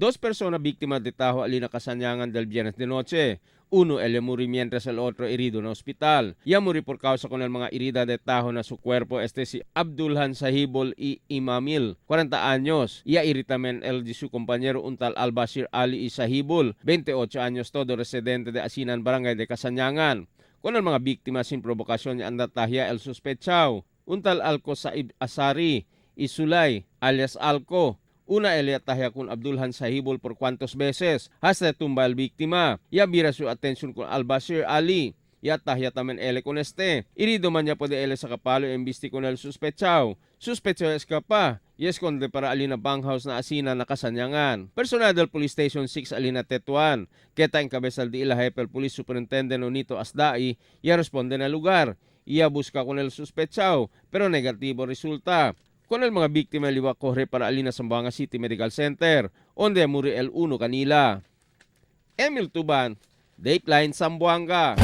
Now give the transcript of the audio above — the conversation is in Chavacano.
Dos personas víctimas de tajo alina Kasanyangan del viernes de noche. Uno el muri mientras el otro herido en hospital. Ya muri por causa con el mga herida de tajo na su cuerpo este si Abdulhan Sahibol y Imamil, 40 años. Ya iritamen el de su compañero un tal Albashir Ali y Sahibol, 28 años, todo residente de Asinan, Barangay de Kasanyangan. Con el mga biktima sin provocación y anda tahya el sospechao. Un tal Alco Saib Asari Isulay alias Alco. Una elia tahya con Abdulhan Sahibol por cuantos veces hasta tumba el víctima. Ya vira su atención con Albashir Ali. Ya tahya tamen ele con este. Irido man ya puede ele sa kapalo embisti con el sospechao. Sospechao escapa y esconde para alina bunkhouse na asina na Kasanyangan. Personal del Police Station 6 alina Tetuan. Keta encabeza el ila jefe el Police Superintendent Nonito Asdai ya responde na lugar. Iya busca con el sospechao pero negativo resulta. Con el mga biktima liwa corre para alina Zamboanga City Medical Center, onde muri el uno kanila. Emil Tuban, Dateline Zamboanga.